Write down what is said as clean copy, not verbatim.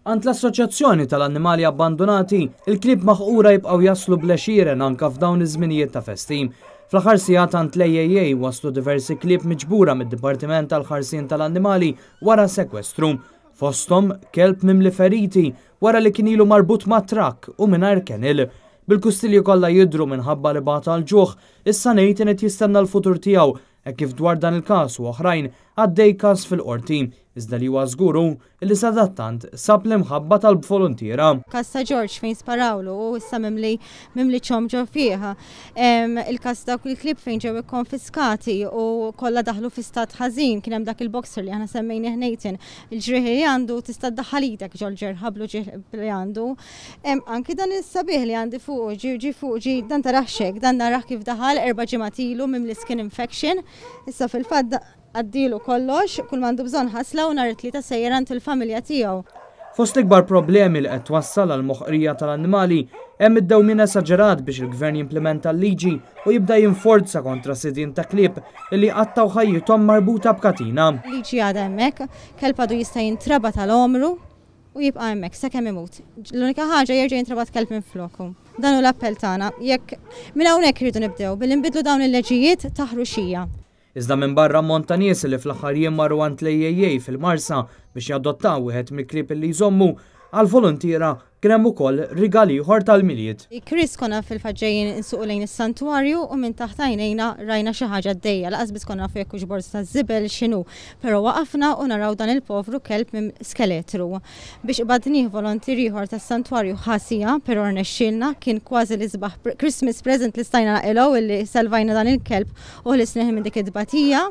Għand l-Assoċjazzjoni tal-Annimali Abbandunati, il-klieb maħqura jibqgħu jaslu bl-għexieren anke f'dawn iż-żminijiet ta' festi. Fl-aħħar sigħat għand l-AAA waslu diversi klieb miġbura mid-Dipartiment tal-Ħarsien tal-Annimali wara sekwestru. Fosthom kelb mimli feriti wara li kien ilu marbut ma' trakk u mingħajr kennel. Bil-kustilji kollha jidhru minħabba li bata l-ġuħ, issa Nathan qed jistenna l-futur tiegħu hekk kif dwar dan il-każ u oħrajn għaddej każ fil-qorti, iżda li huwa żgur hu li sadattant sab l-imħabba tal-voluntiera. Każ ta' George fejn sparawlu u issa mimli mimli ċom ġo fih. Il-każ dawk il-klieb fejn ġew ikkonfiskati u kollha daħlu fi stat ħażin, kien hemm dak il-boxer li aħna semmejnih Nathan. Il-ġrieħi li għandu tista' ddaħħal idek ġol-ġerħa bl-uġigħ li għandu. Anki dan is-sabiħ li għandi fuq ġi ġi fuq ġi dan taraħ xek, dan naraħ kif daħal 4 ġimgħat ilu mimli skin infection. Issa fil-fatt għaddilu kollox, kull m'għandu bżonn ħasla u nhar it-Tlieta sejjer għand il-familja tiegħu. Fost l-ikbar problemi li qed twassal għal moħqrija tal-annimali hemm id-dewmien esaġerat biex il-gvern jimplementa l-liġi u jibda jinforza kontra sidien ta' klieb li qattgħu ħajjithom marbuta b'katina. Liġi għadha hemmhekk, kelb għadu jista' jintrabat għal għomru u jibqa' hemmhekk sakemm imut. L-unika ħaġa jerġa' jintrabat kelb minn floku. Dan hu l-appell tagħna. Jekk minn hawnhekk irridu nibdew billi nbidlu dawn il-leġijiet ta' ħruxija. Iżda minn barra ammont ta' nies li fl-aħħar jiem marru għand l-AAA fil-Marsa biex jadottaw wieħed mill-klieb li jżommu, għal-voluntiera kien hemm ukoll rigal ieħor tal-Milied. Chris, konna fil-fatt ġejjin insuqu lejn is-santwarju u minn taħt għajnejna rajna xi ħaġa għaddejja. Lanqas biss konna nafu jekk hux borza ta' żibel x'inhu. Però waqafna u naraw dan il-povru kelb minn skeletru. Biex qbadnih, volontier ieħor tas-santwarju ħasija, però rnexxielna, kien kważi l-isbaħ Christmas present li stajna naqilgħu illi salvajna dan il-kelb u ħlisnieh minn dik it-tbatija.